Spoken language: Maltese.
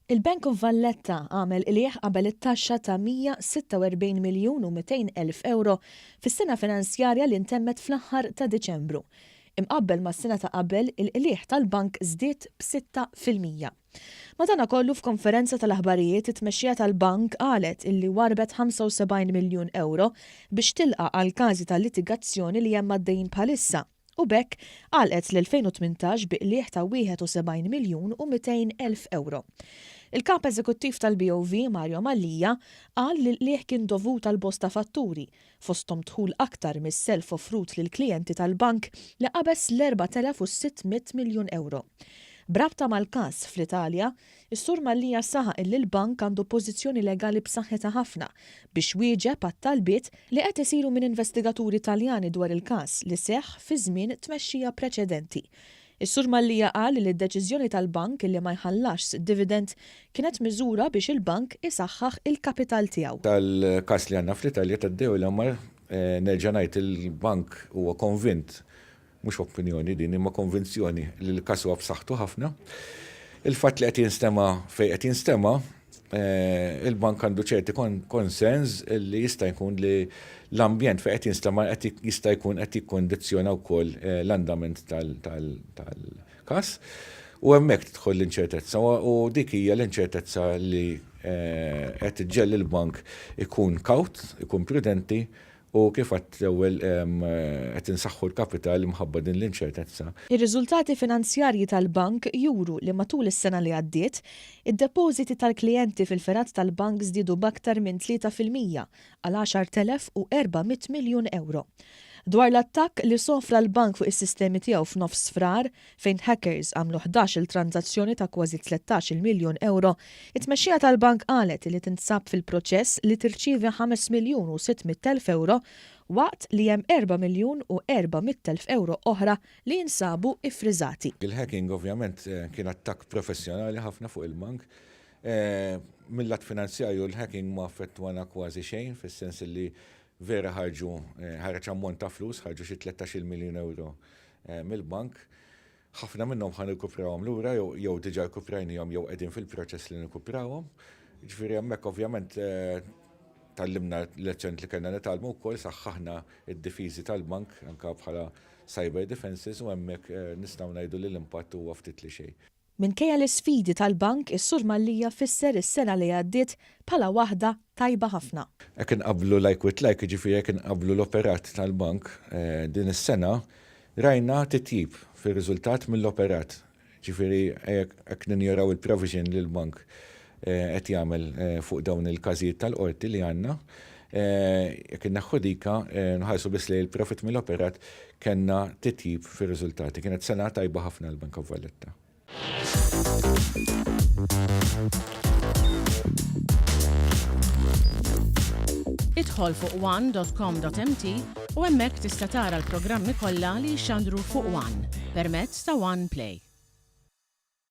Il-Bank of Valletta għamel qligħ qabel it-taxxa ta' 146 miljun u 200 elf ewro fis-sena finanzjarja li ntemmet fl-aħħar ta' Diċembru. Imqabbel mas-sena ta' qabel, il-qligħ tal-bank żdied b'6%. Madanakollu f'konferenza tal-aħbarijiet it-tmexxija tal-bank qalet illi warrbet 75 miljun ewro biex tilqa' għall-każi ta' litigazzjoni li hemm għaddejjin bħalissa. u b'hekk għalqet l-2018 bi qligħ ta' 71 miljun u 200 elf ewro. Il-Kap Eżekuttiv tal-BOV, Mario Mallia, qal li l-qligħ kien dovut għal bosta fatturi, fosthom dħul aktar mis-self offrut lill-klijenti tal-bank li qabeż l-4,600 miljun ewro. B'rabta mal-każ fl-Italja, Is-Sur Mallia saħaq illi l-bank għandu pożizzjoni legali b'saħħitha ħafna biex wieġeb għat-talbiet li qed isiru minn investigaturi Taljani dwar il-każ li seħħ fi żmien tmexxija preċedenti. Is-Sur Mallia qal li d-deċiżjoni tal-bank illi ma jħallasx dividend kienet miżura biex il-bank isaħħaħ il-kapital tiegħu. Tal-każ li għandna fl-Italja tad-Deulamar, nerġa' ngħid il-bank huwa konvint Mhux opinjoni din imma konvinzjoni li l-każ huwa b'saħħtu ħafna. Il-fatt li qed jinstema' fejn qed jinstema', il-bank għandu ċerti concerns li jista' jkun li l-ambjent fejn qed jinstema' qed jista' jkun qed jikkondizzjona wkoll l-andament tal-każ. U hemmhekk tidħol l-inċertezza u dik hija l-inċertezza li qed iġġegħel lill-bank ikun kawt, ikun prudenti U kif għedt l-ewwel, qed insaħħu l-kapital imħabba din l-inċertezza. Ir-riżultati finanzjarji tal-bank juru li matul is-sena li għaddiet, id-depożiti tal-klijenti fil-fergħat tal-bank żdiedu b'aktar minn 3% għal 10,400 miljun ewro. Dwar l-attakk li sofra l-bank fuq is-sistemi tiegħu f'nofs Frar, fejn hackers għamlu 11-il tranżazzjoni ta' kważi 13-il miljun ewro, it-tmexxija tal-bank qalet li tinsab fil-proċess li tirċievi ħames miljun u sitt mitt elf ewro waqt li hemm erba' miljun u erba' mitt elf ewro oħra li jinsabu iffriżati. Il-hacking ovvjament kien attakk professjonali ħafna fuq il-bank. Mil-lat finanzjarju l-hacking ma affettwana kważi xejn fis-sens li vera ħarġu ħareġ ammont ta' flus, ħarġu xi 13-il miljun ewro mill-bank. Ħafna minnhom ħa nirkuprawhom lura jew diġà rkuprajnihom jew qegħdin fil-proċess li nirkuprawhom. Jiġifieri hemmhekk ovvjament tgħallimna lezzjoni li kellna nitgħallmu wkoll, saħħaħna d-difiżi tal-bank anke bħala cyber defences u hemmhekk nistgħu ngħidu li l-impatt huwa ftit li xejn. Minkejja l-isfidi tal-bank, is-Sur Mallia fisser is-sena li għaddiet bħala waħda tajba ħafna. Jekk inqabblu like with like, jiġifieri jekk inqabblu l-operat tal-bank din is-sena, rajna titjib fir-riżultat mill-operat. Jiġifieri jekk ninjoraw il-provision li l-bank qed jagħmel fuq dawn il-każijiet tal-qorti li għandna, jekk inneħħu dika, nħarsu biss lejn il-profit mill-operat, kellna titjib fir-riżultati. Kienet sena tajba ħafna għall-Bank of Valletta. Idħol fuq one.com.mt u hemmhekk tista' tara l-programmi kollha li jixxandru fuq One permezz ta' One Play.